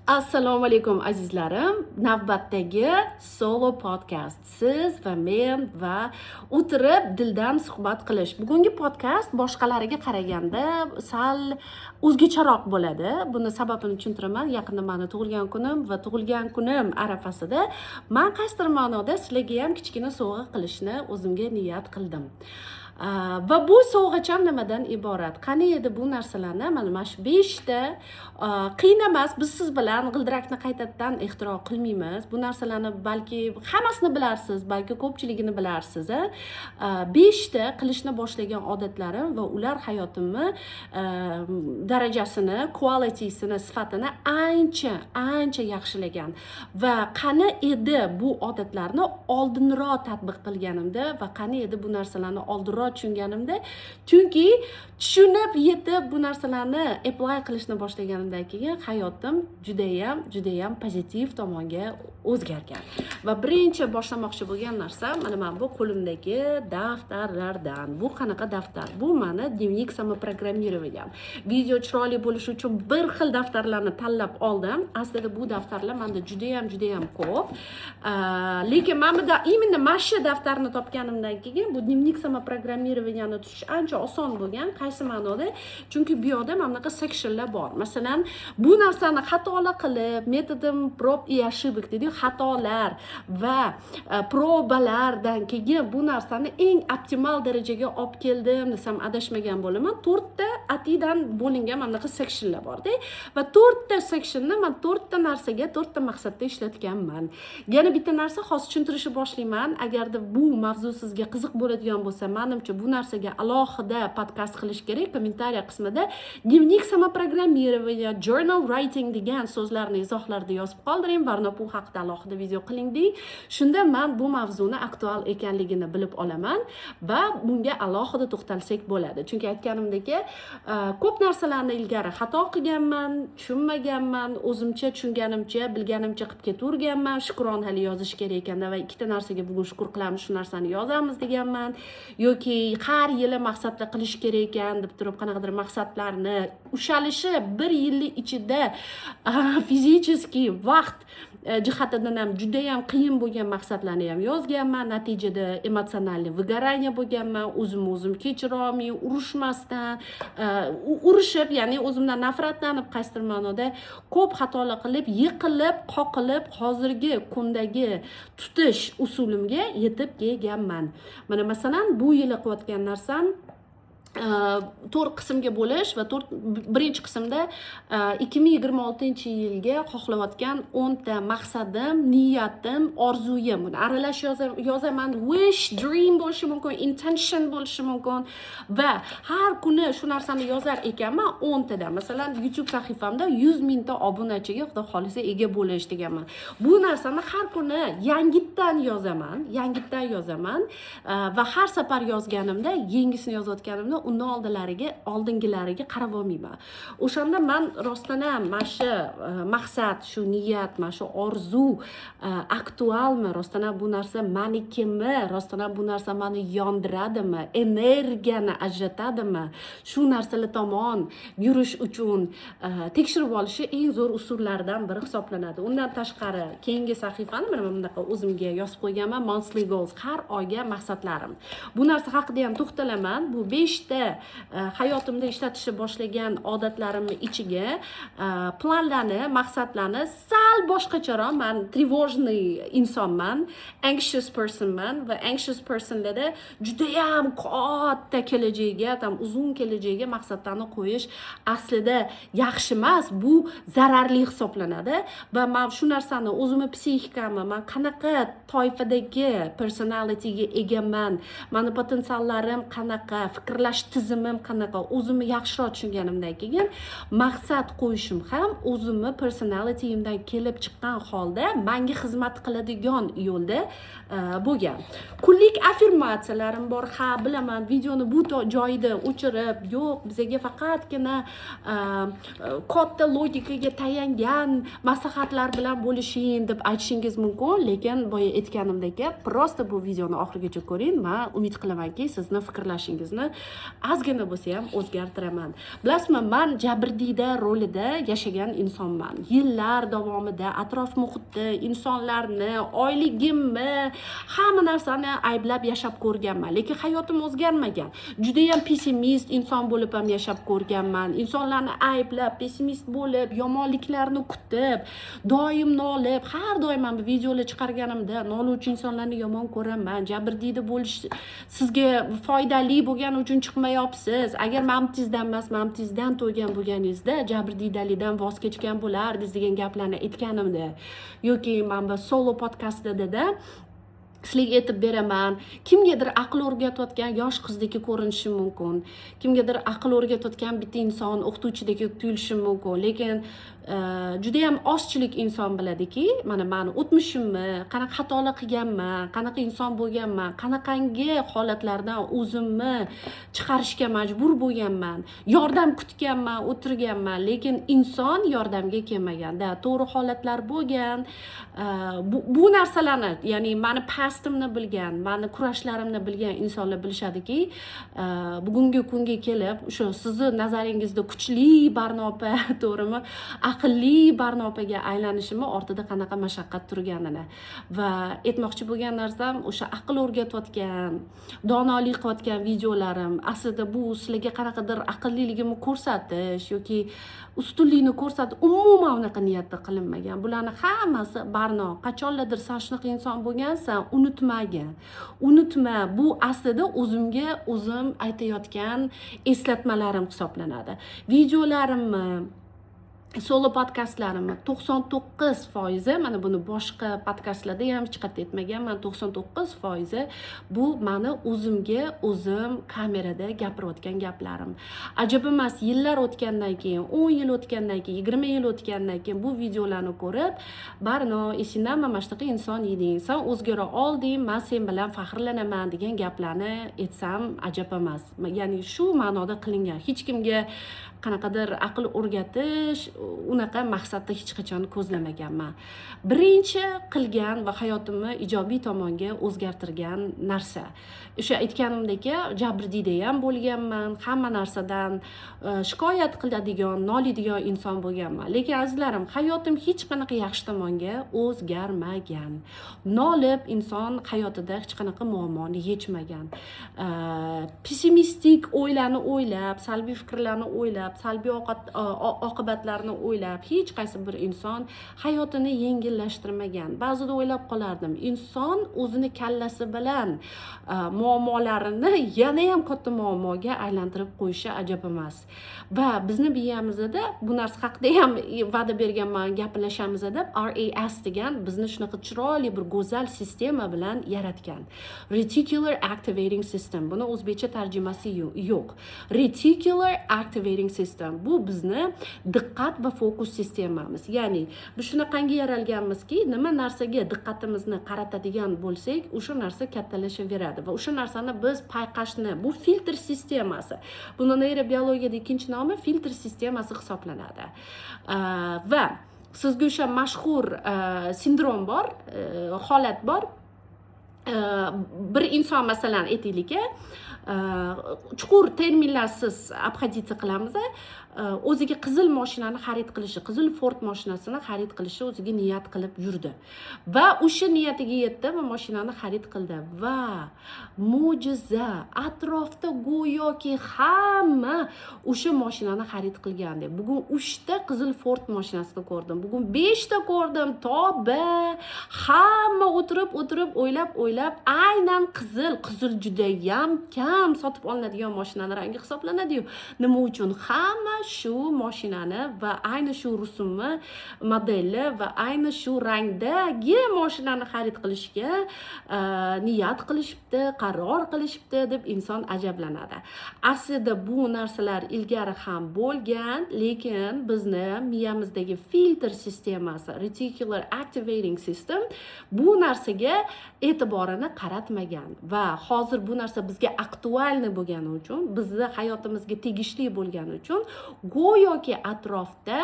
Assalomu alaykum, azizlarim. Navbatdagi solo podkast, siz va men va o'tirib dildan suhbat qilish. Bugungi podkast boshqalariga qaraganda sal o'zgacharoq bo'ladi. Buni sababini tushuntiraman. Yaqinda mani tug'ilgan kunim va tug'ilgan kunim arafasida man qaysidir ma'noda sizlarga ham kichkina sovg'a qilishni o'zimga niyat qildim. Va bu sovg'acham nimadan iborat? Qani edi bu narsalarni, mana shu beshta, qiyin emas. Biz siz bilan g'ildirakni qaytadan ixtiro qilmaymiz. Bu narsalarni balki hammasini bilarsiz, balki ko'pchiligini bilarsiz. Beshta qilishni boshlagan odatlarim va ular hayotimni darajasini, qualitysini, sifatini ancha ancha yaxshilagan. Va qani edi bu odatlarni oldinroq tatbiq qilganimda va qani edi bu narsalarni oldinroq tushunganimda, chunki tushunib yetib, bu narsalarni apply qilishni boshlaganimdan keyin hayotim judayam judayam pozitiv tomonga o'zgargan. Va birinchi boshlamoqchi bo'lgan narsam mana bu qo'limdagi daftarlardan. Bu qanaqa daftar? Bu mani дневник самопрограммирования. Video chiroyli bo'lishi uchun bir xil daftarlarni tanlab oldim. Aslida bu daftarlar manda judayam judayam ko'p, lekin mana bu, именно mana shu daftarni topganimdan keyin bu дневник самопрограммирования ni tutish ancha oson bo'lgan. Qaysi ma'noda? Chunki bu yoqda mana bunaqa sectionlar bor. Masalan, bu narsani xatolar qilib, методом проб и ошибок deydiyu, xatolar va probalardan keyin bu narsani eng optimal darajaga olib keldim desam, adashmagan bo'laman. To'rtta atidan bo'lingan mana bunaqa sectionlar borda va to'rtta sectionni man to'rtta narsaga, to'rtta maqsadda ishlatganman. Yana bitta narsa, hozir tushuntirishni boshlayman. Agarda bu mavzu sizga qiziq bo'ladigan bo'lsa, manimcha, bu narsaga alohida podkast qilish kerak. Kommentariya qismida "дневник самопрограммирования", "journal writing" degan so'zlarni izohlarda yozib qoldiring. "Barno, bu haqida alohida video qiling", deng. Shunda man bu mavzuni aktual ekanligini bilib olaman va bunga alohida to'xtalsak bo'ladi. Chunki aytganimdek, ko'p narsalarni ilgari xato qilganman, tushunmaganman, o'zimcha tushunganimcha, bilganimcha qilib ketaverganman. Shukronali yozish kerak ekanda va ikkita narsaga bugun shukur qilamiz, shu narsani yozamiz deganman yoki har yili maqsadlar qilish kerak ekan deb turib, qanaqadir maqsadlarni ushalishi bir yillik ichida физический vaqt jihatidan ham judayam qiyin bo'lgan maqsadlarni ham yozganman. Natijada эмоциональный выгорание bo'lganman, o'zimni o'zim kechirolmay, urushmasdan, urushib, ya'ni o'zimdan nafratlanib, qaysidir ma'noda ko'p xatolar qilib, yiqilib, qoqilib, hozirgi kundagi tutish usulimga yetib kelganman. Mana, masalan, bu yili qilayotgan narsam to'rt qismga bo'lish va to'rt, birinchi qismda 2026-yilga xohlayotgan 10 ta maqsadim, niyatim, orzuyim. Buni aralash yozaman, wish, dream bo'lishi mumkin, intention bo'lishi mumkin. Va har kuni shu narsani yozar ekanman 10 tadan. Masalan, YouTube sahifamda 100 mingta obunachiga, Xudo xohlasa, ega bo'lish deganman. Bu narsani har kuni yangitdan yozaman, yangitdan yozaman va har safar yozganimda, yangisini yozayotganimda undan oldilariga, oldingilariga qarab olmayman. O'shanda man rostdan ham mana shu maqsad, shu niyat, mana shu orzu aktualmi, rostdan ham bu narsa manikimi, rostdan ham bu narsa mani yondiradimi, energiyani ajratadimi, shu narsalar tomon yurish uchun tekshirib olishi eng zo'r usullardan biri hisoblanadi. Undan tashqari, keyingi sahifani mana bunaqa o'zimga yozib qo'yganman: monthly goals, har oyga maqsadlarim. Bu narsa haqida ham to'xtalaman. Bu beshta hayotimda ishlatishni boshlagan odatlarimni ichiga planlarni, maqsadlarni sal boshqacharoq. Man тревожный insonman, anxious personman va anxious personlarda judayam katta kelajakka, там uzun kelajakka maqsadlarni qo'yish aslida yaxshi emas, bu zararli hisoblanadi. Va man shu narsani, o'zimni psixikamni, man qanaqa toifadagi personalityga egaman, mani potensiallarim qanaqa, fikrlash tizimim qanaqa, o'zimni yaxshiroq tushunganimdan keyin maqsad qo'yishim ham o'zimni personalityimdan kelib chiqqan holda, manga xizmat qiladigan yo'lda bo'lgan. Kunlik affirmatsiyalarim bor. Ha, bilaman, videoni bu joyida o'chirib, "Yo'q, bizaga faqatgina katta logikaga tayangan maslahatlar bilan bo'lishing", deb aytishingiz mumkin. Lekin boya aytganimdek, просто bu videoni oxirigacha ko'ring. Man umid qilamanki, sizni fikrlashingizni ozgina bo'lsa ham o'zgartiraman. Bilasizmi, man jabrdiyda rolida yashagan insonman. Yillar davomida atrof muhitni, insonlarni, oyligimni, hamma narsani ayblab yashab ko'rganman, lekin hayotim o'zgarmagan. Judayam pessimist inson bo'lib ham yashab ko'rganman. Insonlarni ayblab, pessimist bo'lib, yomonliklarni kutib, doim nolib, har doim man bu videolar chiqarganimda noluvchi insonlarni yomon ko'raman, jabrdiyda bo'lish sizga foydali bo'lgani uchun chiqmayapsiz, agar mamtizdan emas, mamtizdan to'ygan bo'lganingizda jabrdiydalidan voz kechgan bo'lardingiz degan gaplarni aytganimda yoki man bu solo podkastida sizlarga aytib beraman, kimgadir aql o'rgatayotgan yosh qizdek ko'rinishi mumkin, kimgadir aql o'rgatayotgan bitta inson, o'qituvchidek tuyulishi mumkin, lekin judayam ozchilik inson biladiki, mana mani o'tmishimni, qanaqa xatolar qilganman, qanaqa inson bo'lganman, qanaqangi holatlardan o'zimni chiqarishga majbur bo'lganman, yordam kutganman, o'tirganman, lekin inson yordamga kelmaganda. To'g'ri, holatlar bo'lgan. Bu narsalarni, ya'ni mani pastimni bilgan, mani kurashlarimni bilgan insonlar bilishadiki, bugungi kunga kelib o'sha sizni nazaringizda kuchli Barno opa, to'g'rimi, aqlli Barno opaga aylanishimni ortida qanaqa mashaqqat turganini. Va aytmoqchi bo'lgan narsam, o'sha aql o'rgatayotgan, donolik qilayotgan videolarim aslida bu sizlarga qanaqadir aqlliligimni ko'rsatish yoki ustunlikni ko'rsatish, umuman unaqa niyatda qilinmagan. Bularni hammasi: "Barno, qachonlardir san shunaqa inson bo'lgansan, unutmagin, unutma." Bu aslida o'zimga o'zim aytayotgan eslatmalarim hisoblanadi. Videolarimni, solo podkastlarimni 99%, mana buni boshqa podkastlarda ham hech qayerda aytmaganman, 99% bu mani o'zimga o'zim kamerada gapirayotgan gaplarim. Ajab emas, yillar o'tgandan keyin, 10 yil o'tgandan keyin, 20 yil o'tgandan keyin bu videolarni ko'rib: "Barno, esingdami, mana shunaqa inson eding, san o'zgara olding, man sen bilan faxrlanaman", degan gaplarni aytsam ajab emas. Ya'ni shu ma'noda qilingan, hech kimga qanaqadir aql o'rgatish, unaqa maqsadni hech qachon ko'zlamaganman. Birinchi qilgan va hayotimni ijobiy tomonga o'zgartirgan narsa, o'sha aytganimdek, jabrdiyda ham bo'lganman, hamma narsadan shikoyat qiladigan, noliydigan inson bo'lganman, lekin, azizlarim, hayotim hech qanaqa yaxshi tomonga o'zgarmagan. Nolib inson hayotida hech qanaqa muammoni yechmagan. Pessimistik o'ylarni o'ylab, salbiy fikrlarni o'ylab, salbiy oqibatlarni o'ylab hech qaysi bir inson hayotini yengillashtirmagan. Ba'zida o'ylab qolardim, inson o'zini kallasi bilan muammolarini yanayam katta muammoga aylantirib qo'yishi ajab emas. Va bizni miyamizda, bu narsa haqida ham va'da berganman gaplashamiz deb, RAS degan bizni shunaqa chiroyli bir go'zal sistema bilan yaratgan, reticular activating system. Buni o'zbekcha tarjimasi yo'q. Reticular activating system, bu bizni diqqat va fokus sistemamiz. Ya'ni biz shunaqangi yaralganmizki, nima narsaga diqqatimizni qaratadigan bo'lsak, o'sha narsa kattalashaveradi va o'sha narsani biz payqashni, bu filtr sistemasi, buni neyrobiologiyada ikkinchi nomi filtr sistemasi hisoblanadi. Va sizga o'sha mashhur sindrom bor, holat bor. Bir inson, masalan, aytaylik, chuqur terminlarsiz обходиться qilamiz, o'ziga qizil moshinani xarid qilishi, qizil Ford moshinasini xarid qilishi o'ziga niyat qilib yurdi va o'sha niyatiga yetdi va moshinani xarid qildi. Va mo'jiza, atrofda go'yoki hamma o'sha moshinani xarid qilgandek: bugun uchta qizil Ford moshinasini ko'rdim, bugun beshta ko'rdim, tobba, hamma o'tirib o'tirib, o'ylab o'ylab aynan qizil, qizil judayam kam sotib olinadigan moshinani rangi hisoblanadiyu, nima uchun hamma shu moshinani va ayni shu rusumni, modelni va ayni shu rangdagi moshinani xarid qilishga niyat qilishibdi, qaror qilishibdi, deb inson ajablanadi. Aslida bu narsalar ilgari ham bo'lgan, lekin bizni miyamizdagi filtr sistemasi, reticular activating system bu narsaga e'tiborini qaratmagan. Va hozir bu narsa bizga актуальный bo'lgani uchun, bizni hayotimizga tegishli bo'lgani uchun, go'yoki atrofda,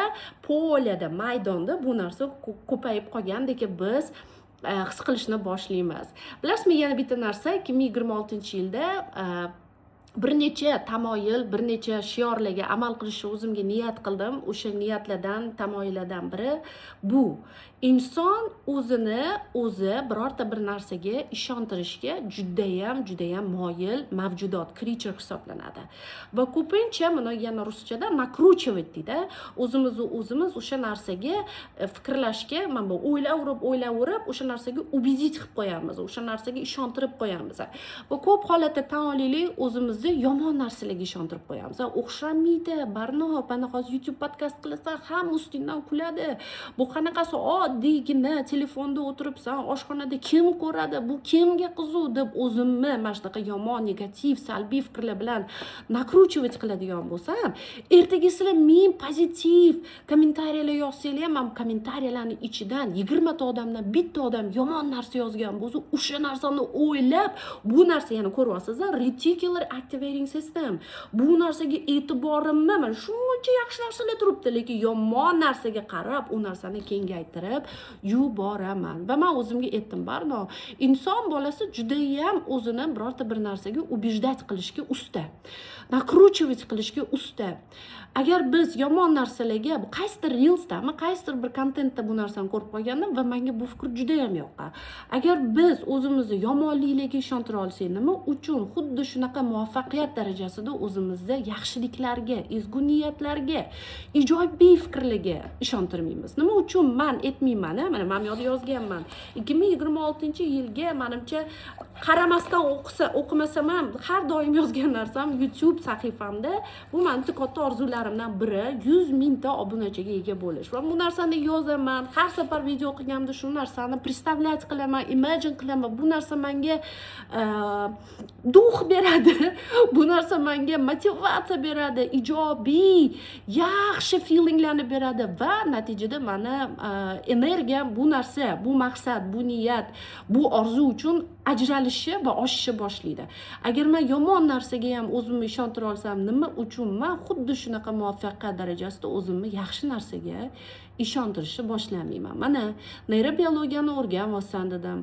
поля da, maydonda bu narsa ko'payib qolgandek biz his qilishni boshlaymiz. Bilasizmi, yana bitta narsa, 2026-yilda Bir necha tamoyil, bir necha shiorlarga amal qilishni o'zimga niyat qildim. O'sha niyatlardan, tamoyillardan biri bu inson o'zini o'zi birorta bir narsaga ishontirishga judayam, judayam moyil mavjudot, creature hisoblanadi. Va ko'pincha buni yana ruschada накручивать deydi. O'zimizni o'zimiz o'sha narsaga fikrlashga, mana bu o'ylaverib, o'ylaverib, o'sha narsaga убедить qilib qo'yamiz, o'sha narsaga ishontirib qo'yamiz. Va ko'p holatda, tan olaylik, o'zimizni yomon narsalarga ishontirib qo'yamiz. "O'xshamaydi, Barno, mana hozir YouTube podkast qilasan, hamma ustingdan kuladi. Bu qanaqasi oddiygina telefonda o'tiribsan oshxonada, kim ko'radi, bu kimga qiziq?" deb o'zimni mana shunaqa yomon, negativ, salbiy fikrlar bilan накручивать qiladigan bo'lsam, ertaga sizlar ming pozitiv kommentariyalar yozsanglar ham, man kommentariyalarni ichidan 20 ta odamdan bitta odam yomon narsa yozgan bo'lsa, o'sha narsani o'ylab, bu narsa yana, ko'ryapsiz, reticular activating system, bu narsaga e'tiborimni, mana shuncha yaxshi narsalar turibdi, lekin yomon narsaga qarab, u narsani kengaytirib yuboraman. Va man o'zimga aytdim: "Barno, inson bolasi judayam o'zini birorta bir narsaga убеждать qilishga usta, накручивать qilishga usta. Agar biz yomon narsalarga, bu qaysidir reelsdami, qaysidir bir kontentda bu narsani ko'rib qolgandim va menga bu fikr judayam yoqqan, agar biz o'zimizni yomonliklarga ishontira olsak, nima uchun xuddi shunaqa muvaffaqiyat darajasida o'zimizni yaxshiliklarga, ezgu niyatlarga, ijobiy fikrlarga ishontirmaymiz? Nima uchun man aytmayman?" A, mana man bu yoqda yozganman, 2026-yilga, manimcha, qaramasdan o'qisa, o'qimasam ham, har doim yozgan narsam YouTube sahifamda, bu mani katta orzularimdan biri 100 mingta obunachiga ega bo'lish. Va bu narsani yozaman, har safar video qilganimda shu narsani представлять qilaman, imagine qilaman. Bu narsa menga дух beradi, bu narsa menga motivatsiya beradi, ijobiy, yaxshi feelinglarni beradi va natijada mani energiyam bu narsa, bu maqsad, bu niyat, bu orzu uchun ajralishi va oshishni boshlaydi. Agar man yomon narsaga ham o'zimni ishontira olsam, nima uchun man xuddi shunaqa muvaffaqiyat darajasida o'zimni yaxshi narsaga ishontirishni boshlamayman? Mana neyrobiologiyani o'rganyapsan dedim,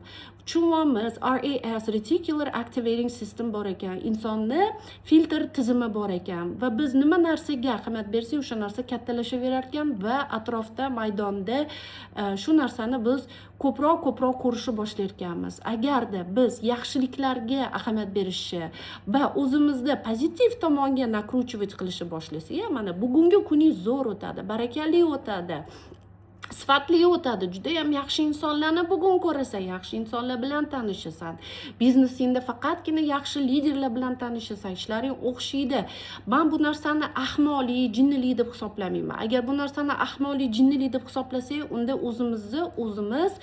tushunyapmiz, RAS, reticular activating system bor ekan, insonni filtr tizimi bor ekan va biz nima narsaga ahamiyat bersak, o'sha narsa kattalashaverar ekan va atrofda, maydonda shu narsani biz ko'proq, ko'proq ko'rishni boshlar ekanmiz. Agarda biz yaxshiliklarga ahamiyat berishni va o'zimizni pozitiv tomonga накручивать qilishni boshlasak, mana bugungi kuningiz zo'r o'tadi, barakali o'tadi, sifatli o'tadi. Judayam yaxshi insonlarni bugun ko'rasan, yaxshi insonlar bilan tanishasan, biznesingda faqatgina yaxshi liderlar bilan tanishasan, ishlaring o'xshaydi. Man bu narsani ahmoqlik, jinnilik deb hisoblamayman. Agar bu narsani ahmoqlik, jinnilik deb hisoblasak, unda o'zimizni o'zimiz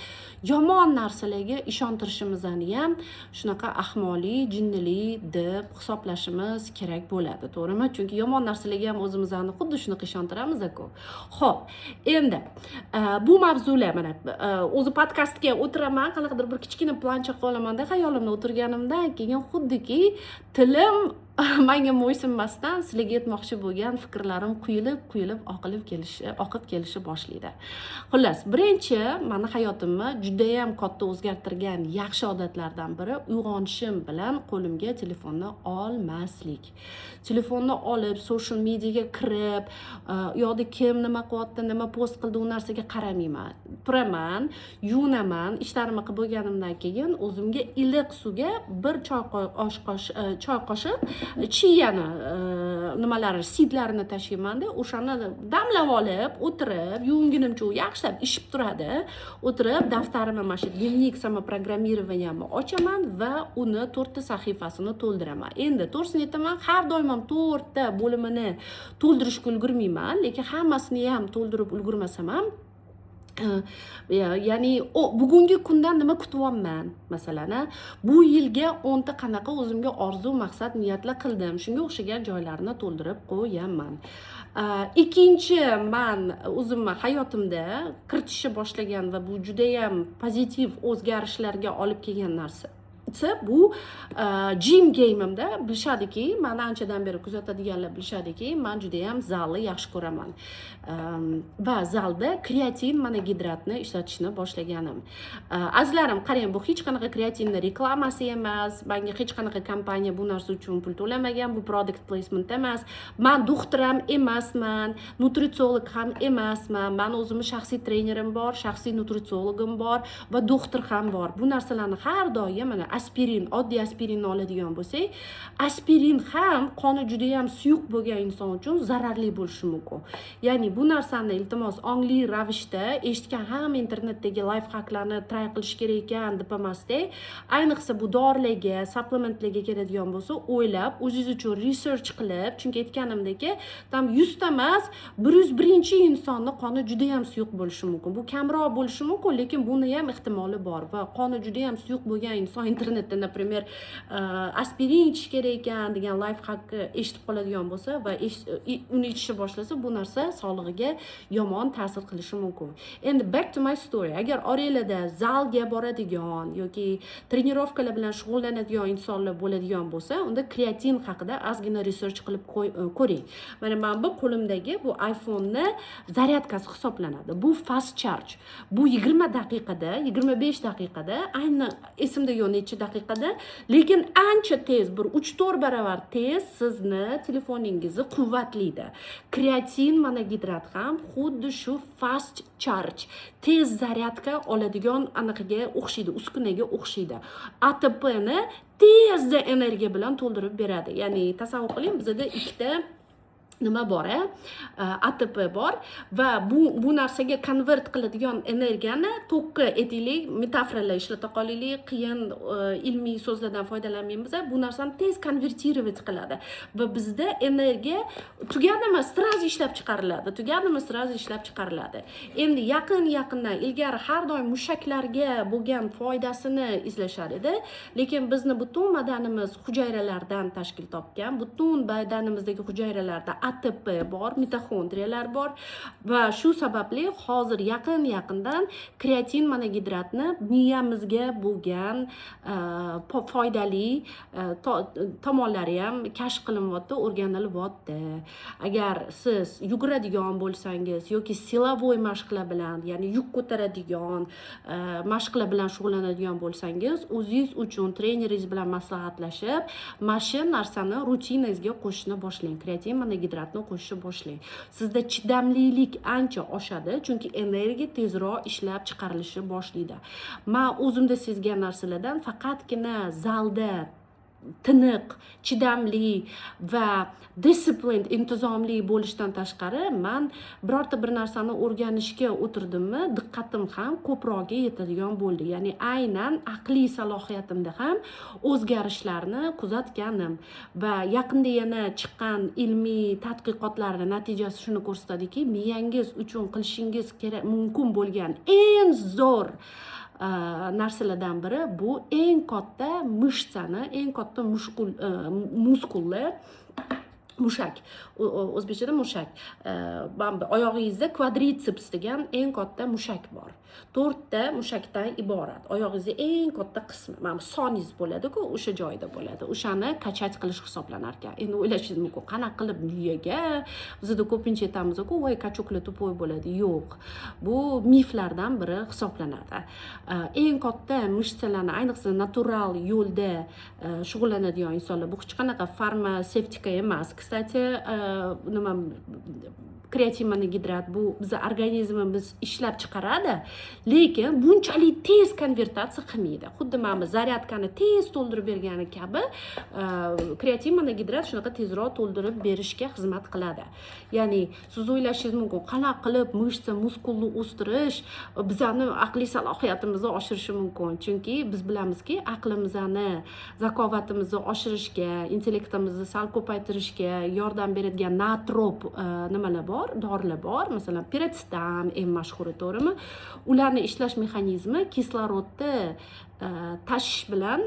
yomon narsalarga ishontirishimizni ham shunaqa ahmoqlik, jinnilik deb hisoblashimiz kerak bo'ladi, to'g'rimi? Chunki yomon narsalarga ham o'zimizni xuddi shunaqa ishontiramiz-ku. Ho'p, endi bu mavzular, mana o'zi podkastga o'tiraman, qanaqadir bir kichkina plancha qilib olamanda xayolimda, o'tirganimdan keyin xuddiki tilim manga mo'ysinmasdan sizlarga aytmoqchi bo'lgan fikrlarim quyilib, quyilib, oqilib kelishi, oqib kelishi boshlaydi. Xullas, birinchi mani hayotimni judayam katta o'zgartirgan yaxshi odatlardan biri uyg'onishim bilan qo'limga telefonni olmaslik. Telefonni olib, social mediaga kirib, u yoqda kim nima qilyapti, nima post qildi, u narsaga qaramayman. Turaman, yuvunaman, ishlarimni qilib bo'lganimdan keyin o'zimga iliq suvga bir choy qoshiq chiyani nimalari, seedlarini tashlaymanda, o'shani damlab olib o'tirib, yuvingunimcha u yaxshilab ishib turadi. O'tirib daftarimni, mana shu дневник самопрограммирования mni ochaman va uni to'rtta sahifasini to'ldiraman. Endi to'g'risini aytaman, har doim ham to'rtta bo'limini to'ldirishga ulgurmayman, lekin hammasini ham to'ldirib ulgurmasam ham, ya'ni bugungi kundan nima kutyapman, masalan, a, bu yilga 10 ta qanaqa o'zimga orzu, maqsad, niyatlar qildim, shunga o'xshagan joylarni to'ldirib qo'yaman. Ikkinchi man o'zimni hayotimda kiritishni boshlagan va bu judayam pozitiv o'zgarishlarga olib kelgan narsa Bu gym game'imda bilishadiki, mani anchadan beri kuzatadiganlar bilishadiki, man judayam zalni yaxshi ko'raman va zalda kreatin monogidratni ishlatishni boshlaganim. Azizlarim, qarang, bu hech qanaqa kreatinni reklamasi emas, manga hech qanaqa kompaniya bu narsa uchun pul to'lamagan, bu product placement emas. Man doktor ham emasman, nutritsiolog ham emasman. Mani o'zimni shaxsiy trenerim bor, shaxsiy nutritsiologim bor va doktor ham bor. Bu narsalarni har doim, mana, aspirin, oddiy aspirinni oladigan bo'lsak, aspirin ham qoni judayam suyuq bo'lgan inson uchun zararli bo'lishi mumkin. Ya'ni bu narsani, iltimos, ongli ravishda eshitgan hamma internetdagi лайфхак larni try qilish kerak ekan deb emasda, ayniqsa bu dorilarga, supplementlarga keladigan bo'lsa, o'ylab, o'zingiz uchun research qilib, chunki aytganimdek, там 100 ta emas, 101 insonni qoni judayam suyuq bo'lishi mumkin. Bu kamroq bo'lishi mumkin, lekin buni ham ehtimoli bor. Va qoni judayam suyuq bo'lgan inson internetda, например, aspirin ichish kerak ekan degan лайфхак ni eshitib qoladigan bo'lsa va uni ichishni boshlasa, bu narsa sog'lig'iga yomon ta'sir qilishi mumkin. Endi back to my story. Agar oranglarda zalga boradigan yoki trenirovkalar bilan shug'ullanadigan insonlar bo'ladigan bo'lsa, unda kreatin haqida ozgina research qilib ko'ring. Mana bu qo'limdagi, bu iPhoneni zaryadkasi hisoblanadi. Bu fast charge. Bu 20 daqiqada, 25 daqiqada, ayni esimda yo'q necha daqiqada, lekin ancha tez, bir 3-4 barobar tez sizni telefoningizni quvvatlaydi. Kreatin monogidrat ham xuddi shu fast charge, tez zaryadka oladigan anaqaga o'xshaydi, uskunaga o'xshaydi. ATPni tezda energiya bilan to'ldirib beradi. Ya'ni tasavvur qiling, bizada ikkita nima bor, a ATP bor va bu narsaga convert qiladigan energiyani tokka, aytaylik, metaforalar ishlata qolaylik, qiyin ilmiy so'zlardan foydalanmaymiz. Bu narsani tez konvertировать qiladi va bizda energiya tugadimi, сразу ishlab chiqariladi, tugadimi, сразу ishlab chiqariladi. Endi yaqin yaqindan, ilgari har doim mushaklarga bo'lgan foydasini izlashar edi, lekin bizni butun badanimiz hujayralardan tashkil topgan, butun badanimizdagi hujayralarda ATP bor, mitoxondriyalar bor va shu sababli hozir yaqin yaqindan kreatin monogidratni miyamizga bo'lgan foydali tomonlari ham kashf qilinyapti, o'rganilyapti. Agar siz yuguradigan bo'lsangiz yoki силовой mashqlar bilan, ya'ni yuk ko'taradigan mashqlar bilan shug'ullanadigan bo'lsangiz, o'zingiz uchun treneringiz bilan maslahatlashib, mana shu narsani rutinangizga qo'shishni boshlang, kreatin monogidratni qo'shishni boshlang. Sizda chidamlilik ancha oshadi, chunki energiya tezroq ishlab chiqarilishi boshlaydi. Man o'zimda sezgan narsalardan faqatgina zalda tiniq, chidamli va disciplined, intizomli bo'lishdan tashqari, man birorta bir narsani o'rganishga o'tirdimmi, diqqatim ham ko'prog'i yetadigan bo'ldi. Ya'ni aynan aqliy salohiyatimda ham o'zgarishlarni kuzatganim. Va yaqinda yana chiqqan ilmiy tadqiqotlarni natijasi shuni ko'rsatadiki, miyangiz uchun qilishingiz kerak, mumkin bo'lgan eng zo'r narsalardan biri bu eng katta мышца ni, eng katta muskulni, mushak, o'zbekchada mushak. Mana bu oyog'ingizda kvadritseps degan eng katta mushak bor, to'rtta mushakdan iborat. Oyog'ingizni eng katta qismi, mana bu soningiz bo'ladiku, o'sha joyda bo'ladi, o'shani качать qilish hisoblanar ekan. Endi o'ylashingiz mumkin, qanaqa qilib miyaga? Bizada ko'pincha aytamiz-ku, voy, качок lar тупой bo'ladi. Yo'q, bu miflardan biri hisoblanadi. Eng katta мышца larni, ayniqsa natural yo'lda shug'ullanadigan insonlar, bu hech qanaqa farmatsevtika emas, кстати, nima, kreatin monogidrat, bu bizni organizmimiz ishlab chiqaradi, lekin bunchalik tez konvertatsiya qilmaydi. Xuddi mana bu zaryadkani tez to'ldirib bergani kabi, kreatin monogidrat shunaqa tezroq to'ldirib berishga xizmat qiladi. Ya'ni siz o'ylashingiz mumkin, qanaqa qilib мышца, muskulni o'stirish bizani aqliy salohiyatimizni oshirishi mumkin? Chunki biz bilamizki, aqlimizni, zakovatimizni oshirishga, intellektimizni sal ko'paytirishga yordam beradigan nootrop nimalar bor, dorilar bor, masalan, piracetam eng mashhuri, to'g'rimi? Ularni ishlash mexanizmi kislorodni tashish bilan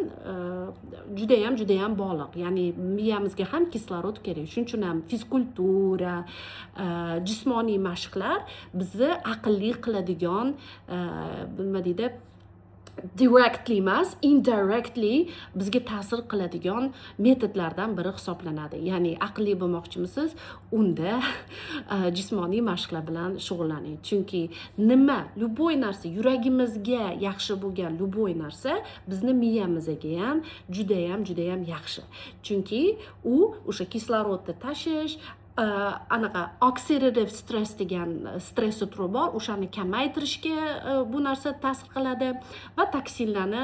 judayam bog'liq. Ya'ni miyamizga ham kislorod kerak. Shuning uchun ham fizkultura, jismoniy mashqlar bizni aqlli qiladigan, nima deydi, Directly emas, indirectly bizga ta'sir qiladigan metodlardan biri hisoblanadi. Ya'ni aqlli bo'lmoqchimisiz, unda jismoniy mashqlar bilan shug'ullaning, chunki nima, любой narsa, yuragimizga yaxshi bo'lgan любой narsa bizni miyamizga ham judayam, judayam yaxshi, chunki u o'sha kislorodni tashish, anaqa oxidativ stress degan stress turi bor, o'shani kamaytirishga bu narsa ta'sir qiladi va toksinlarni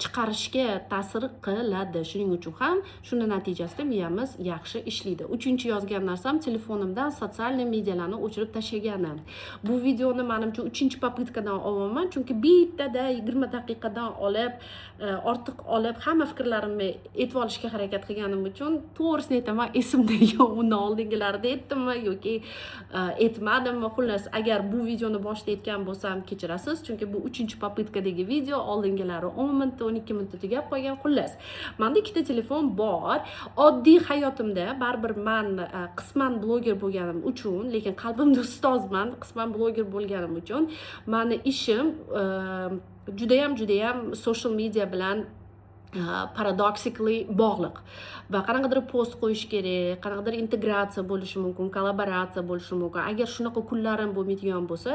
chiqarishga ta'sir qiladi. Shuning uchun ham shuni natijasida miyamiz yaxshi ishlaydi. Uchinchi yozgan narsam: telefonimdan социальный medialarni o'chirib tashlaganim. Bu videoni, manimcha, uchinchi попытка dan olyapman, chunki bittada 20 daqiqadan olib, ortiq olib, hamma fikrlarimni aytib olishga harakat qilganim uchun, to'g'risini aytaman, esimda yo'q, undan oldingilarida aytdimmi yoki aytmadimmi. Xullas, agar bu videoni boshida aytgan bo'lsam, kechirasiz, chunki bu uchinchi попытка dagi video, oldingilari 10 minutda, 12 minutda tugab qolgan. Xullas, manda ikkita telefon bor. Oddiy hayotimda baribir man qisman bloger bo'lganim uchun, lekin qalbimda ustozman, qisman bloger bo'lganim uchun mani ishim judayam, judayam social media bilan paradoxically bog'liq va qanaqadir post qo'yish kerak, qanaqadir integratsiya bo'lishi mumkin, kollaboratsiya bo'lishi mumkin. Agar shunaqa kunlarim bo'lmaydigan bo'lsa,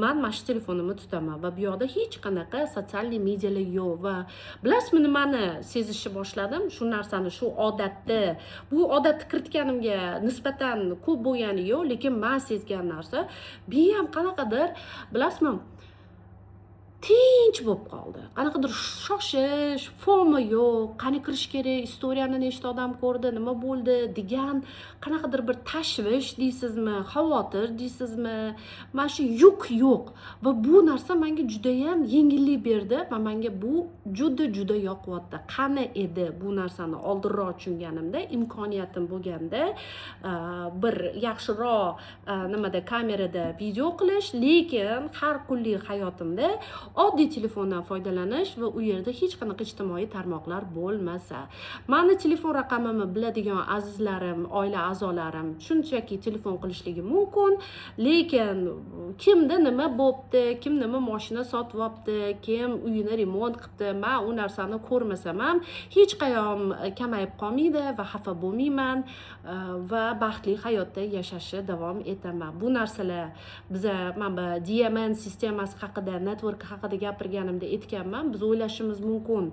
man mana shu telefonimni tutaman va bu yoqda hech qanaqa социальный medialar yo'q. Va bilasizmi, nimani sezishni boshladim? Shu narsani, shu odatni, bu odatni kiritganimga nisbatan ko'p bo'lgani yo'q, lekin man sezgan narsa: miyam qanaqadir, bilasizmi, tinch bo'lib qoldi. Qanaqadir shoshish, FOMO yo'q, qani kirish kerak, istoriyani nechta odam ko'rdi, nima bo'ldi degan qanaqadir bir tashvish deysizmi, xavotir deysizmi, mana shu yuk yo'q. Va bu narsa menga judayam yengillik berdi va menga bu juda, juda yoqyapti. Qani edi bu narsani oldinroq tushunganimda, imkoniyatim bo'lganda bir yaxshiroq nimada, kamerada video qilish, lekin har kunlik hayotimda oddiy telefondan foydalanish va u yerda hech qanaqa ijtimoiy tarmoqlar bo'lmasa. Mani telefon raqamimni biladigan azizlarim, oila a'zolarim shunchaki telefon qilishligi mumkin, lekin kimda nima bo'pti, kim nima moshina sotyapti, kim uyini remont qilibdi, man u narsani ko'rmasam ham hech qayog'im kamayib qolmaydi va xafa bo'lmayman va baxtli hayotda yashashni davom etaman. Bu narsalar biza mana bu DMN sistemasi haqida, network haqida gapirganimda aytganman. Biz o'ylashimiz mumkin,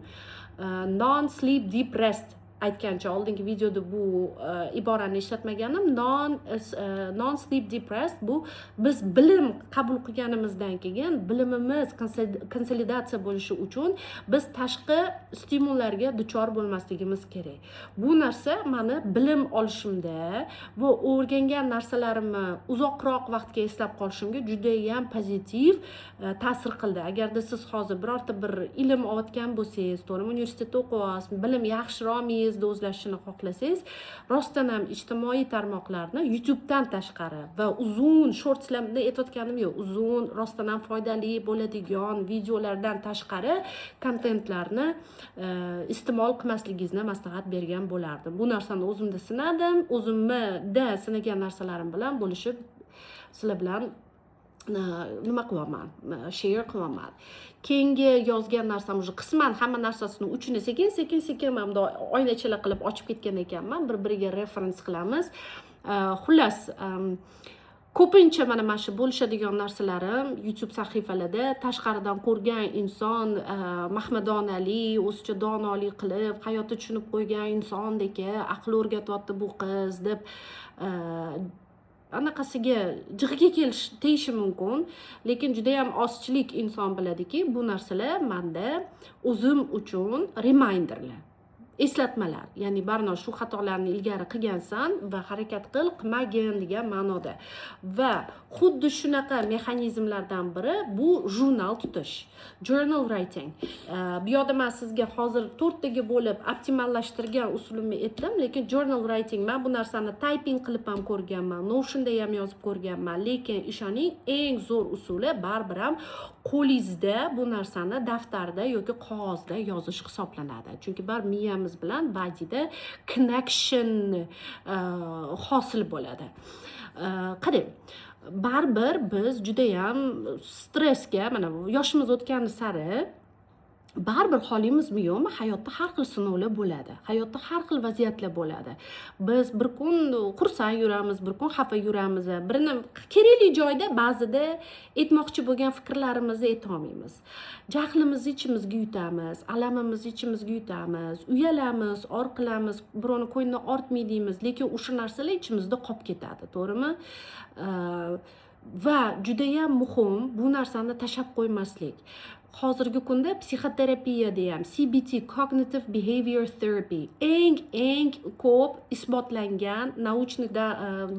non sleep deep rest aytgancha, oldingi videoda bu iborani ishlatmaganim, non sleep deep rest, bu biz bilim qabul qilganimizdan keyin bilimimiz konsolidatsiya bo'lishi uchun biz tashqi stimullarga duchor bo'lmasligimiz kerak. Bu narsa mani bilim olishimda va o'rgangan narsalarimni uzoqroq vaqtga eslab qolishimga judayam pozitiv ta'sir qildi. Agarda siz hozir birorta bir ilm olayotgan bo'lsangiz, to'g'rimi, universitetda o'qiyapsiz, bilim yaxshiroq miyangizda o'zlashishini xohlasangiz, rostdan ham ijtimoiy tarmoqlarni YouTubedan tashqari va uzun shortslarni aytayotganim yo'q, uzun, rostdan ham foydali bo'ladigan videolardan tashqari kontentlarni iste'mol qilmasligingizni maslahat bergan bo'lardim. Bu narsani o'zimda sinadim, o'zimda sinagan narsalarim bilan bo'lishib, sizlar bilan nima qilyapman, share qilyapman. Keyingi yozgan narsam, уже qisman hamma narsasini uchini sekin, sekin, sekin mana bundoq oynachalar qilib ochib ketgan ekanman, bir biriga reference qilamiz. Xullas, ko'pincha mana shu bo'lishadigan narsalarim YouTube sahifalarda tashqaridan ko'rgan inson mahmadonali, o'zicha donolik qilib, hayotni tushunib qo'ygan insondek, aql o'rgatyapti bu qiz deb anaqasiga, jig'iga kelish tegishi mumkin, lekin judayam ozchilik inson biladiki, bu narsalar manda o'zim uchun reminderlar, eslatmalar, ya'ni Barno, shu xatolarni ilgari qilgansan va harakat qil, qilmagin degan ma'noda. Va xuddi shunaqa mexanizmlardan biri bu jurnal tutish, journal writing. Bu yoqda man sizga hozir to'rttaga bo'lib optimallashtirgan usulimni aytdim, lekin journal writing, man bu narsani typing qilib ham ko'rganman, Notionda ham yozib ko'rganman, lekin ishoning, eng zo'r usuli baribir ham qo'lingizda bu narsani daftarda yoki qog'ozda yozish hisoblanadi, chunki baribir miyamiz bilan bodyda connection hosil bo'ladi. Qarang, baribir biz judayam stressga, mana yoshimiz o'tgani sari Baribir, xohlaymizmi, yo'qmi, hayotda har xil sinovlar bo'ladi, hayotda har xil vaziyatlar bo'ladi. Biz bir kun xursand yuramiz, bir kun xafa yuramiz. Birini kerakli joyda ba'zida aytmoqchi bo'lgan fikrlarimizni aytolmaymiz, jahlimizni ichimizga yutamiz, alamimizni ichimizga yutamiz, uyalamiz, or qilamiz, birovni ko'nglini ortmay deymiz, lekin o'sha narsalar ichimizda qolib ketadi, to'g'rimi? Va judayam muhim bu narsani tashlab qo'ymaslik. Hozirgi kunda psixoterapiyada ham CBT, cognitive behavior therapy, eng ko'p isbotlangan, научный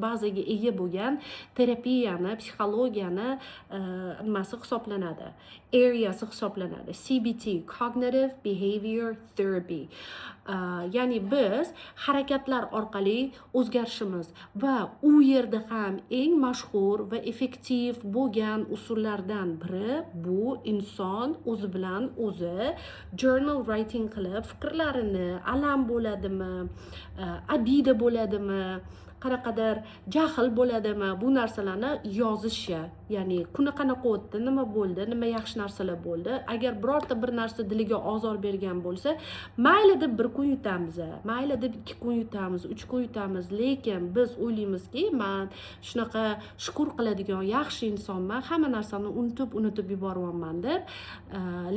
bazaga ega bo'lgan terapiyani, psixologiyani nimasi hisoblanadi, areasi hisoblanadi CBT, cognitive behavior therapy. Ya'ni biz harakatlar orqali o'zgarishimiz va u yerda ham eng mashhur va effektiv bo'lgan usullardan biri bu inson o'zi bilan o'zi journal writing qilib, fikrlarini, alam bo'ladimi, обида bo'ladimi, qanaqadir jahl bo'ladimi, bu narsalarni yozishi. Ya'ni kuni qanaqa o'tdi, nima bo'ldi, nima yaxshi narsalar bo'ldi. Agar birorta bir narsa diliga ozor bergan bo'lsa, mayli deb bir kun yutamiz, mayli deb 2 kun yutamiz, 3 kun yutamiz, lekin biz o'ylaymizki, man shunaqa shukur qiladigan yaxshi insonman, hamma narsani unutib unutib yuboryapman deb.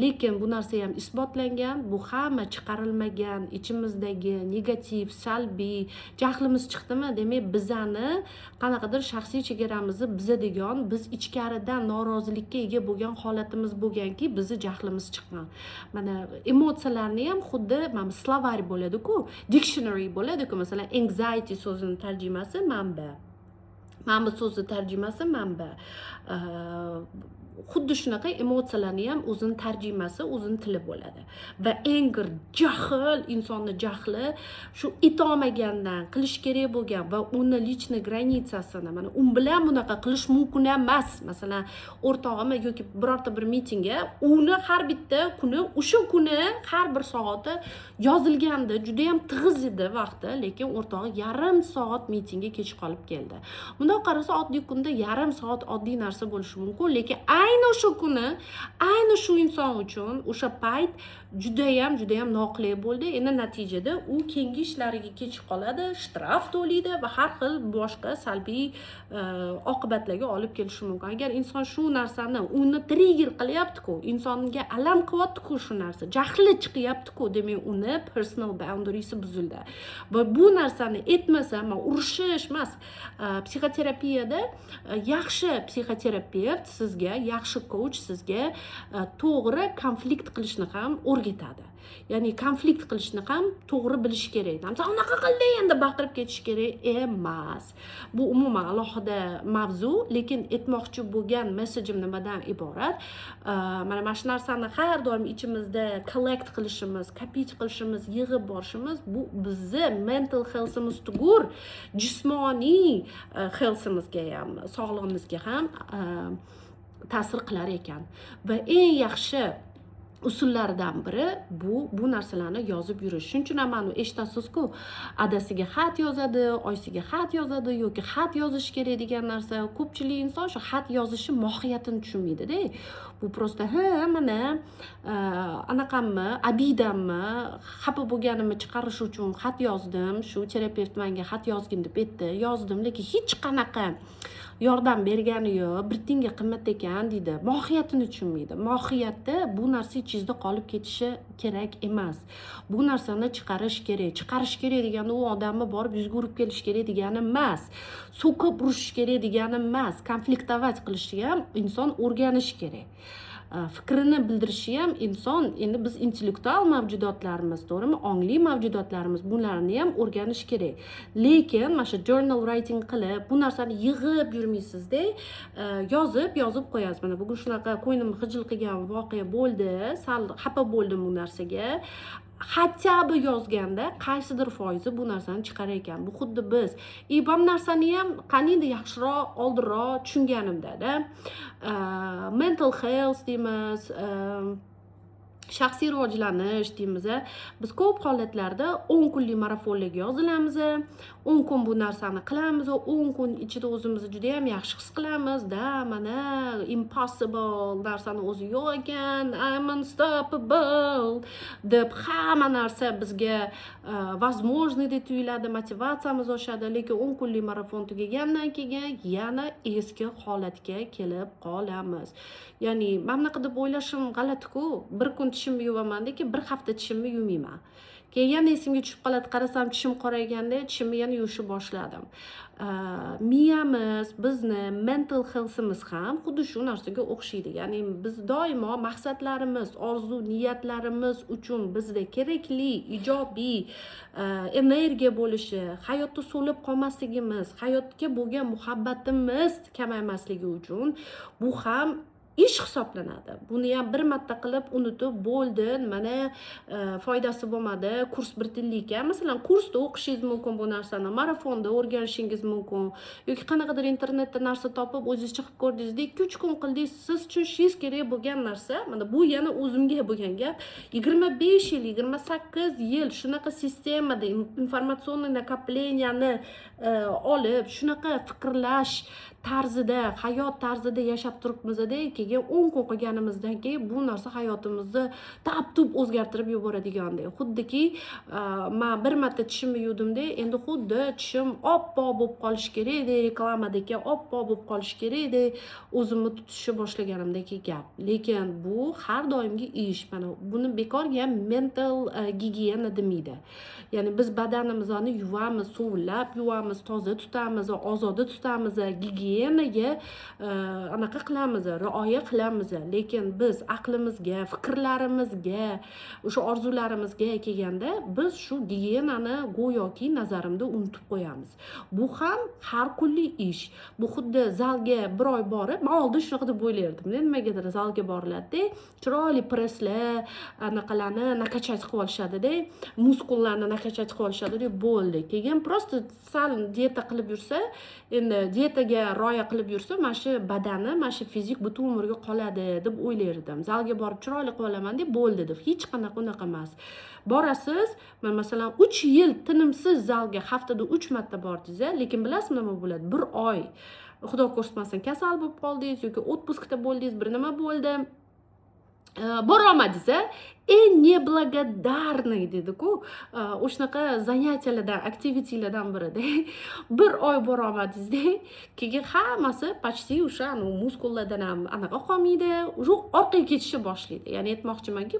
Lekin bu narsa ham isbotlangan: bu hamma chiqarilmagan ichimizdagi negativ, salbiy, jahlimiz chiqdimi, demak, bizani qanaqadir shaxsiy chegaramizni buzadigan, biz ichkaridan norozilikka ega bo'lgan holatimiz bo'lganki, bizni jahlimiz chiqqan. Mana emotsiyalarni ham xuddi mana словарь bo'ladiku, dictionary bo'ladiku. Masalan, anxiety so'zini tarjimasi manba, mana bu so'zni tarjimasi manba. Xuddi shunaqa emotsiyalarni ham o'zini tarjimasi, o'zini tili bo'ladi. Va anger, jahl, insonni jahli shu etolmagandan, qilish kerak bo'lgan va uni личный граница sini, mana u bilan bunaqa qilish mumkin emas. Masalan, o'rtog'im yoki birorta bir mitingga, uni har bitta kuni, o'sha kuni har bir soati yozilgandi, judayam tig'iz edi vaqti, lekin o'rtog'i yarim soat mitingga kech qolib keldi. Bundoq qarasa, oddiy kunda yarim soat oddiy narsa bo'lishi mumkin, lekin ayni o'sha kuni, ayni shu inson uchun o'sha payt judayam, judayam noqulay bo'ldi. Endi natijada u keyingi ishlariga kech qoladi, shtraf to'laydi va har xil boshqa salbiy oqibatlarga olib kelishi mumkin. Agar inson shu narsani, uni trigger qilyaptiku, insonga alam qilyaptiku, shu narsa jahli chiqyaptiku, demak, uni personal boundariesi buzildi. Va bu narsani aytmasa, man urushish emas, psixoterapiyada yaxshi psixoterapevt sizga, yaxshi coach sizga to'g'ri konflikt qilishni ham o'rgatadi. Ya'ni konflikt qilishni ham to'g'ri bilish kerak. San unaqa qilding endi, baqirib ketish kerak emas. Bu umuman alohida mavzu, lekin aytmoqchi bo'lgan messagim nimadan iborat? Mana shu narsani har doim ichimizda collect qilishimiz, копить qilishimiz, yig'ib borishimiz, bu bizni mental healthimiz tugur, jismoniy healthimizga ham, sog'lig'imizga ham ta'sir qilar ekan. Va eng yaxshi usullaridan biri bu narsalarni yozib yurish. Shuning uchun ham mana eshitasizku, adasiga xat yozadi, oyisiga xat yozadi yoki xat yozish kerak degan narsa. Ko'pchilik inson shu xat yozishi mohiyatini tushunmaydida. Bu просто ha, mana anaqamni, обида mni, xafa bo'lganimni chiqarish uchun xat yozdim, shu terapevt menga xat yozgin deb aytdi, yozdim, lekin hech qanaqa yordam bergani yo'q, bir tiyinga qimmat ekan deydi. Mohiyatini tushunmaydi. Mohiyatda bu narsa ichingizda qolib ketishi kerak emas, bu narsani chiqarish kerak. Chiqarish kerak degani u odamni borib yuzga urib kelish kerak degani emas, so'kib urishish kerak degani emas. Конфликтовать qilishni ham inson o'rganishi kerak, fikrini bildirishi ham inson, endi biz intellektual mavjudotlarmiz, to'g'rimi? Ongli mavjudotlarmiz, bularni ham o'rganish kerak. Lekin mana shu journal writing qilib, bu narsani yig'ib yurmaysizda, yozib yozib qo'yasiz: mana bugun shunaqa ko'nglimni xijil qilgan voqea bo'ldi, sal xafa bo'ldim bu narsaga. Хотя бы yozganda qaysidir foizi bu narsani chiqarar ekan. Bu xuddi biz и bu narsani ham qaniydi yaxshiroq, oldinroq tushunganimda-da. Mental health deymiz, Shaxsiy rivojlanish deymiz. Biz ko'p holatlarda 10 kunlik marafonlarga yozilamiz, 10 kun bu narsani qilamiz, 10 kun ichida o'zimizni juda yam yaxshi his qilamiz da, mana, impossible narsani o'zi yo'q ekan, I'm unstoppable deb, hamma narsa bizga возможный deb tuyuladi, motivatsiyamiz oshadi. Lekin 10 kunlik marafon tugagandan keyin yana eski holatga kelib qolamiz. Ya'ni mana bunaqa deb o'ylashim g'alatiku: bir kun tishimni yuvamanda, keyin bir hafta tishimni yuvmayman, keyin yana esimga tushib qoladi, qarasam, tishim qorayganda, tishimni yana yuvishni boshladim. Miyamiz, bizni mental healthimiz ham xuddi shu narsaga o'xshaydi. Ya'ni biz doimo maqsadlarimiz, orzu niyatlarimiz uchun bizda kerakli ijobiy energiya bo'lishi, hayotda so'lib qolmasligimiz, hayotga bo'lgan muhabbatimiz kamaymasligi uchun bu ham ish hisoblanadi. Buni ham bir marta qilib, unutib bo'ldi, mana, foydasi bo'lmadi, kurs bir tillik ekan. Masalan, kursda o'qishingiz mumkin, bu narsani marafonda o'rganishingiz mumkin yoki qanaqadir internetda narsa topib, o'zingiz chiqib ko'rdingizda, 2-3 kun qildingiz. Siz tushunishingiz kerak bo'lgan narsa mana bu, yana o'zimga bo'lgan gap: 25 yil, 28 yil shunaqa sistemada информационный накопления ni olib, shunaqa fikrlash tarzida, hayot tarzida yashab turibmizda, keyin 10 kun qilganimizdan keyin bu narsa hayotimizni tap tup o'zgartirib yuboradigandek. Xuddiki man bir marta tishimni yuvdimda, endi xuddi tishim oppoq bo'lib qolishi kerakdek, reklamadagi oppoq bo'lib qolishi kerakdek o'zimni tutishni boshlaganimdagi gap. Lekin bu har doimgi ish. Mana buni bekorga ham mental gigiyena demaydi. Ya'ni biz badanimizni yuvamiz, suvlab yuvamiz, toza tutamiz, ozoda tutamiz, gigiyenaga anaqa qilamiz, rioya qilamiz. Lekin biz aqlimizga, fikrlarimizga, o'sha orzularimizga kelganda, biz shu gigiyenani go'yoki nazarimda unutib qo'yamiz. Bu ham har kunlik ish. Bu xuddi zalga bir oy borib, man oldin shunaqa deb o'ylardim, nimagadir zalga boriladida, chiroyli presslar, anaqalarni накачать qilib olishadida, muskullarni накачать qilib olishadida, bo'ldi. Keyin просто sal dieta qilib yursa, endi dietaga rioya qilib yursa, mana shu badani, mana shu fizik butun umrga qoladi deb o'ylardim. Zalga borib chiroyli qilib olaman deb, bo'ldi deb. Hech qanaqa unaqa emas. Borasiz, man masalan 3 yil tinimsiz zalga haftada uch marta bordingiz, lekin bilasizmi nima bo'ladi? Bir oy, xudo ko'rsatmasin, kasal bo'lib qoldingiz yoki отпуск da bo'ldingiz, bir nima bo'ldi, borolmadingiz. Eng неблагодарный deydiku, o'shanaqa занятия lardan, activitylardan birida bir oy borolmadingizda, keyin hammasi почти o'sha muskullardan ham anaqa qolmaydi, уже orqaga ketishni boshlaydi. Ya'ni aytmoqchimanki,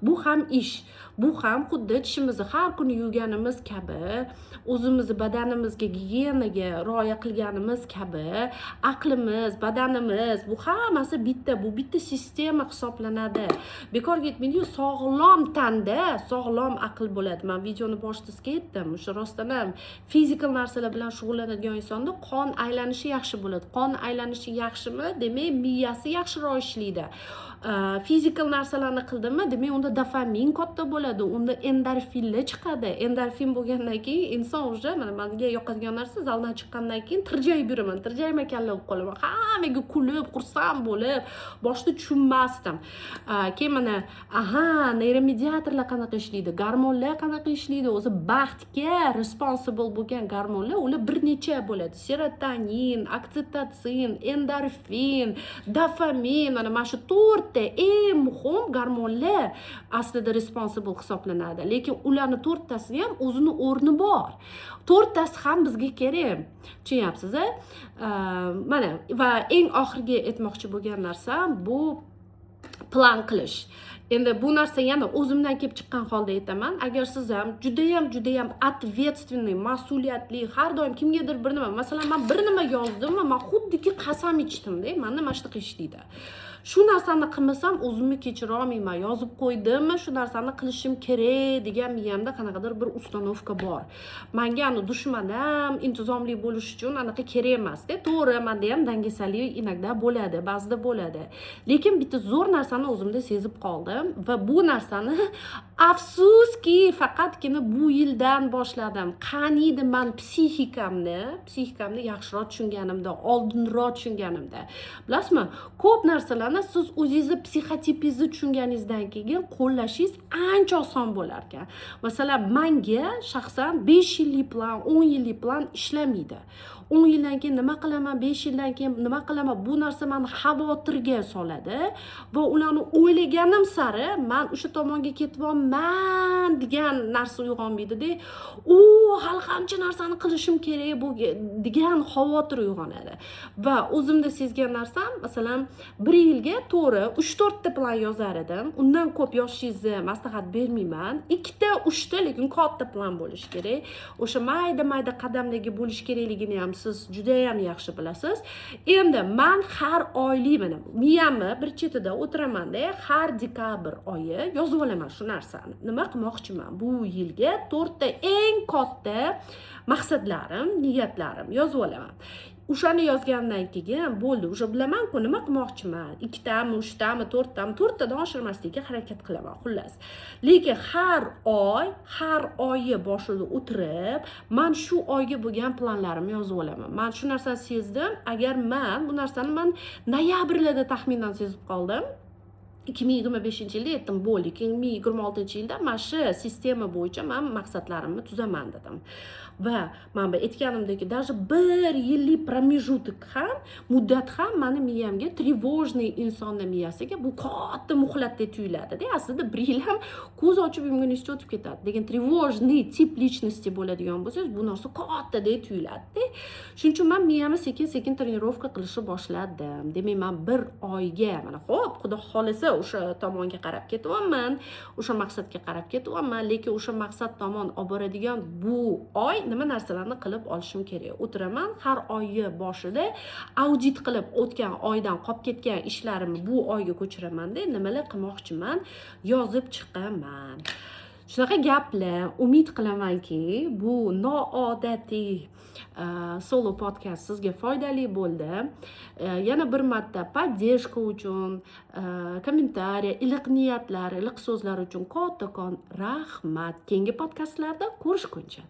bu ham ish. Bu ham xuddi tishimizni har kuni yuvganimiz kabi, o'zimizni badanimizga gigiyenaga rioya qilganimiz kabi, aqlimiz, badanimiz, bu hammasi bitta, bu bitta sistema hisoblanadi. Bekorga aytmaydiyu, sog'lom tanda sog'lom aql bo'ladi. Man videoni boshida sizga aytdim, o'sha rostdan ham fizikal narsalar bilan shug'ullanadigan insonda qon aylanishi yaxshi bo'ladi. Qon aylanishi yaxshimi, demak, miyasi yaxshiroq ishlaydi. Fizikal narsalarni qildimi, demak, unda dopamin katta bo'ladi, unda endorfinlar chiqadi. Endorfin bo'lgandan keyin inson уже, mana, manga yoqadigan narsa, zaldan chiqqandan keyin tirjayib yuraman, tirjayma kalla bo'lib qolaman, hammaga kulib, xursand bo'lib. Boshida tushunmasdim. Keyin mana, aha, neyromediatorlar qanaqa ishlaydi, gormonlar qanaqa ishlaydi, o'zi baxtga responsible bo'lgan gormonlar, ular bir necha bo'ladi: serotonin, oksitotsin, endorfin, dopamin. Mana shu to'rtta eng muhim gormonlar aslida responsible hisoblanadi. Lekin ularni to'rttasini ham o'zini o'rni bor, to'rttasi ham bizga kerak, tushunyapsiz a? Mana, va eng oxirgi aytmoqchi bo'lgan narsam bu plan qilish. Endi bu narsa yana o'zimdan kelib chiqqan holda aytaman. Agar siz ham judayam, judayam ответственный, mas'uliyatli, har doim kimgadir bir nima, masalan, man bir nima yozdimmi, man xuddiki qasam ichdimda, manda mana shunaqa ishlaydi, shu narsani qilmasam, o'zimni kechira olmayman, yozib qo'ydimmi, shu narsani qilishim kerak degan miyamda qanaqadir bir установка bor. Manga ani dushman ham intizomli bo'lish uchun anaqa kerak emasda. To'g'ri, manda ham dangasalik иногда bo'ladi, ba'zida bo'ladi. Lekin bitta zo'r narsani o'zimda sezib qoldim va bu narsani, afsuski, faqatgina bu yildan boshladim. Qaniydi man psixikamni yaxshiroq tushunganimda, oldinroq tushunganimda. Bilasizmi, ko'p narsalarni narsalarni siz o'zingizni psixotipingizni tushunganingizdan keyin qo'llashingiz ancha oson bo'lar ekan. Masalan, manga shaxsan 5 yillik plan, 10 yillik plan ishlamaydi. 10 yildan keyin nima qilaman, 5 yildan keyin nima qilaman, bu narsa mani xavotirga soladi va ularni o'ylaganim sari man o'sha tomonga ketyapman degan narsa uyg'onmaydida, u hali qancha narsani qilishim kerak bu degan xavotir uyg'onadi. Va o'zimda sezgan narsam, masalan, bir yilga to'g'ri uch to'rtta plan yozar edim. Undan ko'p yozishingizni maslahat bermayman. Ikkita, uchta, lekin katta plan bo'lishi kerak. O'sha mayda mayda qadamdagi bo'lishi kerakligini ham siz judayam yaxshi bilasiz. Endi man har oylik, mana, miyamni bir chetida o'tiramanda, har dekabr oyi yozib olaman shu narsani: nima qilmoqchiman bu yilga, to'rtta eng katta maqsadlarim, niyatlarim yozib olaman. O'shani yozgandan keyin bo'ldi, уже bilamanku nima qilmoqchiman: ikkitami, uchtami, to'rttami. To'rttadan oshirmaslikka harakat qilaman, xullas. Lekin har oy, har oyi boshida o'tirib, man shu oyga bo'lgan planlarimni yozib olaman. Man shu narsani sezdim. Agar man bu narsani man noyabrlarda taxminan sezib qoldim, 2025-yilda aytdim: bo'ldi, 2026-yilda mana shu sistema bo'yicha man maqsadlarimni tuzaman, dedim. Va man bu aytganimdek, даже bir yillik промежуток ham, muddat ham mani miyamga, тревожный insonni miyasiga bu katta muhlatdek tuyuladida. Aslida bir yil ham ko'z ochib yumguningizcha o'tib ketadi, lekin тревожный тип личности bo'ladigan bo'lsangiz, bu narsa kattadek tuyuladida. Shuning uchun man miyamni sekin sekin тренировка qilishni boshladim. Demak, man bir oyga, mana, ho'p, xudo xohlasa, o'sha tomonga qarab ketyapman, o'sha maqsadga qarab ketyapman, lekin o'sha maqsad tomon olib boradigan bu oy nima narsalarni qilib olishim kerak? O'tiraman har oyni boshida, audit qilib, o'tgan oydan qolib ketgan ishlarimni bu oyga ko'chiramanda, nimalar qilmoqchiman, yozib chiqaman. Shunaqa gaplar. Umid qilamanki, bu noodatiy solo podkast sizga foydali bo'ldi. Yana bir marta поддержка uchun, kommentariy, iliq niyatlar, iliq so'zlar uchun kattakon rahmat. Keyingi podkastlarda ko'rishguncha.